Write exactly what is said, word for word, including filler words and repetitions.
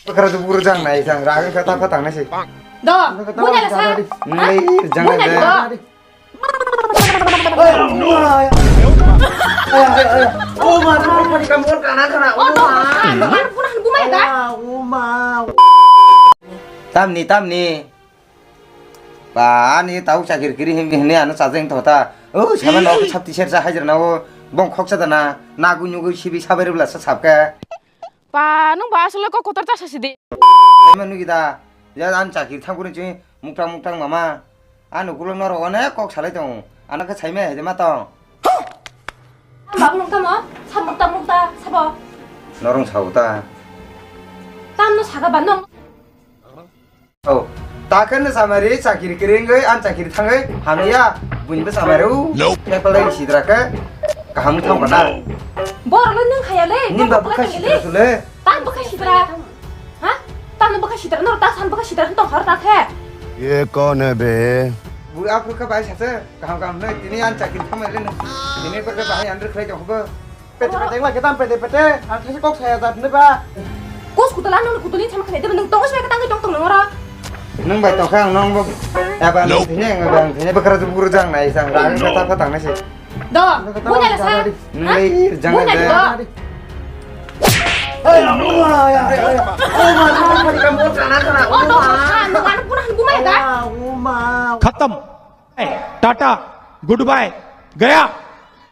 Bwkra tu buru jang nai jang, rang kata kata nai se. Do, bunya la sa. Nai jang nai. Oh ma, tu padi kamu kana kana. Oh ma. Bukan bukan bumai da. Oh ma. Tamni tamni. Ba ani tau chakir kiri him hini ano chajeng thota. O sama nok sab tiser sa hajar na o bong khok sa dana. Nagu nyugu sibi sabai rubla sa sabka. Pa, nung ba aswk le kok kotor ta sasi di. Ai manu gida, ya an chakir thang kuri chini muktang muktang mama. Anu kulo noro onek kok salai tong. Ana khe saimai hai ma tong. Bak nung tamo, sab mukta mukta, sabo. Norong sao ta. Tam no saga ba nung. Oh, takhe no samari chakiri kiringoi an chakiri thangoi hamya buin bo samari u. Nope. Kepalai sidra khe kaham thang pada. Borok le nung khaya le. Nin ba bokha sidra sule. Tan bokha sidra. Ha? Tan bokha sidra no ta san bokha sidra tong khar ta khe. Ye kon hai be? Bu aphur kha bai sase kaham kaham noi tini an chakiri thangmai le no. Tini bokha bai andri khlai jong bo. Pete pete wngla khe tam pete pete ang khaisa kok saya jat neba. Kos kutula nang kutuli chama khlai de nang tongo sima khe tangwi tong tong nang ora. Nang bai tokha ang nang bo. Aba nang thine ang aba ang thine bakra tu buru jang nai sang rang kata kata nai se. Do, bunya la sa. Nang lai jang nai. Do. Oh ma, oh ma, oh ma, oh ma, oh ma. Khatam. Tata. Goodbye. Gaya.